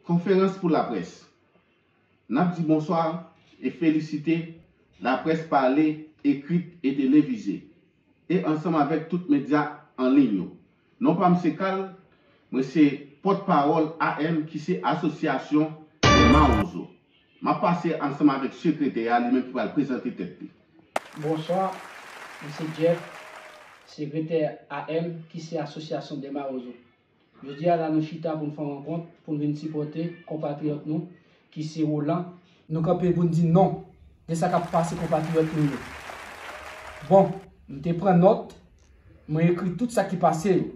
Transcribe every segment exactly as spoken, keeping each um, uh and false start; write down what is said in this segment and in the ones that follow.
Konferans pou laprès. N ap di bonswa e felisite laprès pale, ekrit e televize, e ansanm avèk tout medya an liy yo. Non pa m se Carl, mwen se pòtpawòl A M ki se Asosyasyon dè Mawozo. M ap pase ansanm avèk sekretè a, li menm ki pral prezante tèt li. Bonswa, mwen se Jeff, sekretè A M ki se Asosyasyon dè Mawozo. Jodi a la nou chita pou n fè yon rankont, pou n vin sipòte konpatriyòt nou ki se Roland. Nou kanpe pou n di non de sa k ap pase konpatriyòt nou yo. Bon, m te pran nòt, mwen ekri tout sa ki pase yo,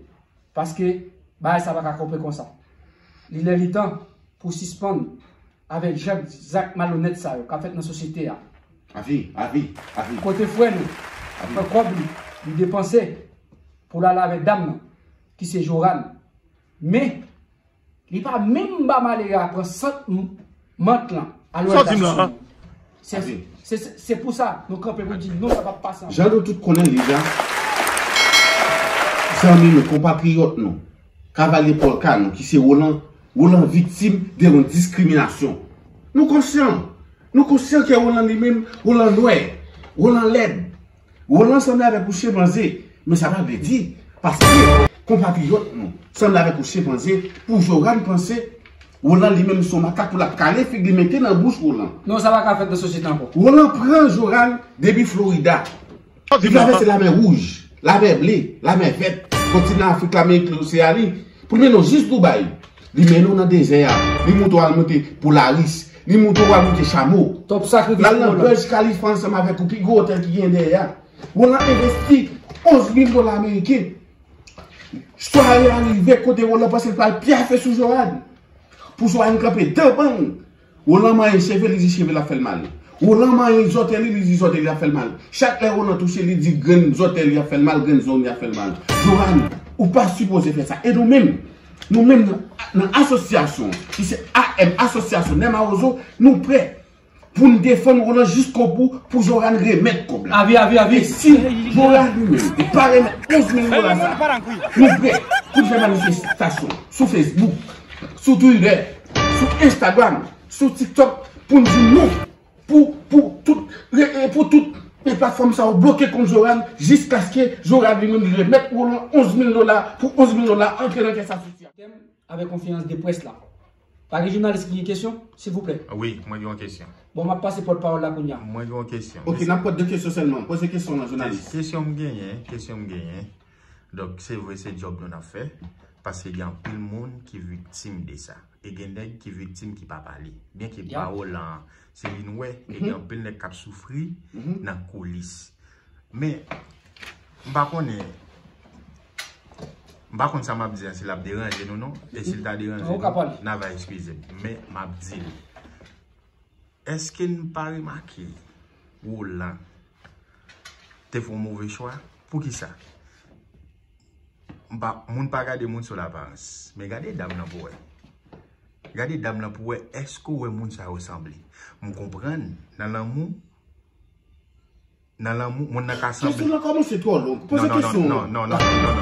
paske bagay sa pa ka kanpe konsa. Li lè li tan pou sispann avèk zak, zak malonèt sa yo k ap fèt nan sosyete a. Avi, avi, avi. Kote frè nou pran kòb li, li depanse pou l al avèk dam nan, ki se Joran. Men, li pa menm ba malere a pran sant m-, mant lan al wè gason. Se, se, se, se pou sa nou kanpe pou di non, sa p ap pase ankò. Jan nou tout konnen l deja, zanmi nou, konpatriyòt nou, kavalye pòlka nou, ki se Roland, Roland viktim de yon diskriminasyon. Nou konsyan. Nou konsyan ke Roland li menm, Roland nwè, Roland lèd. Roland sanble avèk yon chenpanze, men sa pa vle di, paske konpatriyòt nou sanble avèk yon chenpanze, pou Joran panse Roland li menm se yon makak pou l ap kale fig li mete nan bouch Roland. Non, sa pa ka fèt nan sosyete ankò. Roland pran Joran depi Florida. Li travèse Lamè Wouj, Lamè Ble, Lamè Vèt, kontinan Afrik, Lamerik, Loseani, pou l mennen w jis Dubai. Li mennen w nan dezè a, li montre w al monte Polaris, li montre w al monte chamo. L al nan Burj Khalifa ansanm avèk yon pi gwo otèl ki gen dèyè a. Roland envesti onz mil dola ameriken. Sware a rive kote Roland panse l pral pyafe sou Joran. Pou Joran kanpe devan l. Roland manyen cheve, li di cheve l ap fè l mal. Roland manyen zòtèy li, li di zòtèy li ap fè l mal. Chak lè Roland touche, li di grenn zòtèy li ap fè l mal, grenn zong li ap fè l mal. Joran, ou pa sipoze fè sa. E nou menm, nou menm nan, nan asosyasyon, ki se A M, Asosyasyon dè Mawozo, nou prè pou n defann Roland jiskobou pou Joran remèt kòb la. Avi, avi, avi. E si Joran li menm li pa remèt onz mil dola sa, nou prè pou n fè manifestasyon sou Facebook, sou Twitter, sou Instagram, sou TikTok pou n di non pou, pou tout, re- e pou tout e platfòm sa yo bloke kont Joran jiskaske Joran li menm li remèt Roland onz mil dola pou onz mil dola antre nan kès asosyasyon. Avèk konferans de près la. Pa gen jounalis ki gen kesyon, silvouplè? Wi, mwen gen yon kesyon. Bon, m ap pase pòtpawòl la kounye a. Mwen gen yon kesyon. Ok, n ap pran de kesyon sèlman. Poze kesyon nan, jounalis. Kesyon m genyen, kesyon m genyen. Donk, se vre, se djòb nou n ap fè, paske gen anpil moun ki viktim de sa. E gen nèg ki viktim ki pa pale. Byenke pa Roland, se li n wè, e gen anpil nèg k ap soufri nan koulis. Men, m pa konnen, m pa konn sa m ap di a, si l ap deranje nou non. E si l ta deranje nou, n a va eskize m. Men, m ap di l. Èske n pa remake Roland te fè yon move chwa? Poukisa? M pa, moun pa gade moun sou laparans. Men gade dam nan pou wè. Gade dam nan pou wè, èske w wè moun sa yo sanble? M konprann, nan lanmou, nan lanmou, moun nan ka sanble. Kesyon nan kòmanse twò long. Poze kesyon. Non, non, non,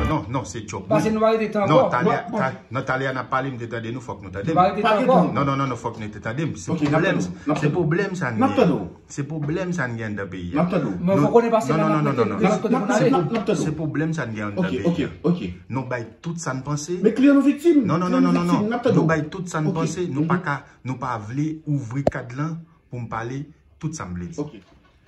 non, non, se djòb. Paske nou pa rete tan ankò. Non, talè a, ta- non, talè a n ap pale, m te tande nou, fòk nou tande m. Nou pa rete tan ankò. Non, non, non, non, fòk nou te tande m. Se pwoblèm, se pwoblèm sa n gen. Se pwoblèm sa n gen anndan peyi a. N ap tande w. Men fòk konnen pase nan kote, de lòt kote pou n ale. Se pwoblèm sa n gen anndan peyi a. Ok, ok, ok. Nou bay tout sa n panse. Men kliyan nou viktim. Non, non, non, non, non, non. Nou bay tout sa n panse. Nou pa ka, nou pa vle ouvri kad lan pou m pale tout sa m vle di. Ok.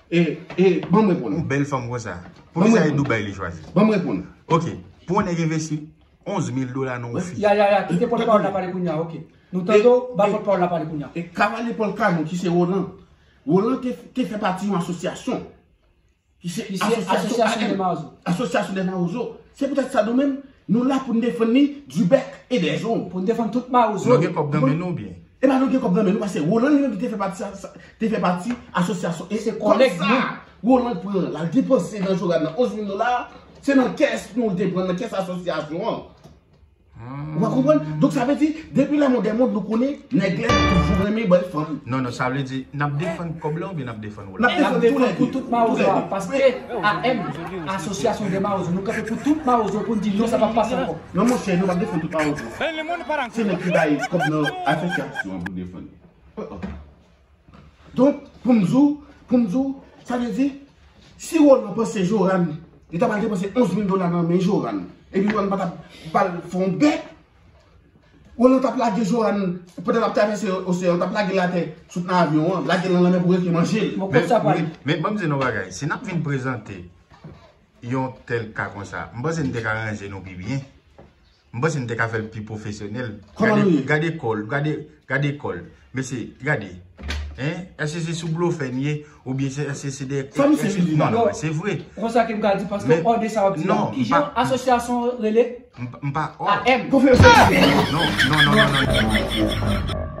E, e, ban m reponn. Yon bèl fanm konsa. Poukisa e Dubai li chwazi? Ban m reponn. Ok. Pou yon nèg envesti onz mil dola nan yon fi. Ya, ya, ya, kite pòtpawòl la pale kounye a, ok. Nou tande w, ba pòtpawòl la pale kounye a. E kavalye pòlka nou ki se Roland. Roland te, te fè pati yon asosyasyon. Ki se Asosyasyon dè Mawozo. Asosyasyon dè Mawozo. Se poutèt sa nou menm, nou la pou n defann li du bec et des ongles. Pou n defann tout Mawozo. Nou gen kòb nan men nou oubyen? E pa nou gen kòb nan men nou, paske Roland li menm li te fè pati sa, sa, te fè pati asosyasyon. E se kòb sa, Roland pran, l al depanse nan Joran nan onz mil dola, se nan kès nou l te pran, nan kès asosyasyon an. Ou pa konprann? Donk, sa vle di, depi la mode mond, nou konnen nèg la toujou renmen bay fanm. Non, non, sa vle di, n ap defann kòb la oubyen n ap defann Roland? N ap defann tou lè de. Pou tout mawozo a, paske A M, Asosyasyon de Mawozo, nou kanpe pou tout mawozo pou n di non, sa p ap pase ankò. Non, monchè, nou p ap defann tout mawozo. Se nèg ki bay kòb nan asosyasyon an pou defann. Donk, pou m di w, pou m di w, sa vle di, si Roland panse Joran, li ta pral depanse onz mil dola nan men Joran, epi Joran pa t ap ba l fè yon bèk, Roland t ap lage Joran, pandan l ap travèse oseyan, l t ap lage l atè, sot nan avyon an, lage l nan lanmè pou reske manje l. Bon, kot sa pral? Men ban m di nou bagay, si n ap vin prezante yon tèl ka konsa, m panse n te ka ranje nou pi byen. M panse n te ka fè l pi pwofesyonèl. Gade kò l, gade, gade kò l. Mesye, gade. Hein? Èske se sou blofè n ye? Oubyen se, èske se de... Sa misye vin di la? Non, non, se vre. Konsa ke m ka di, paske w ode sa w ap di la. Kijan asosyasyon rele? M pa... A M. Konferans. Non, non, non, non, non.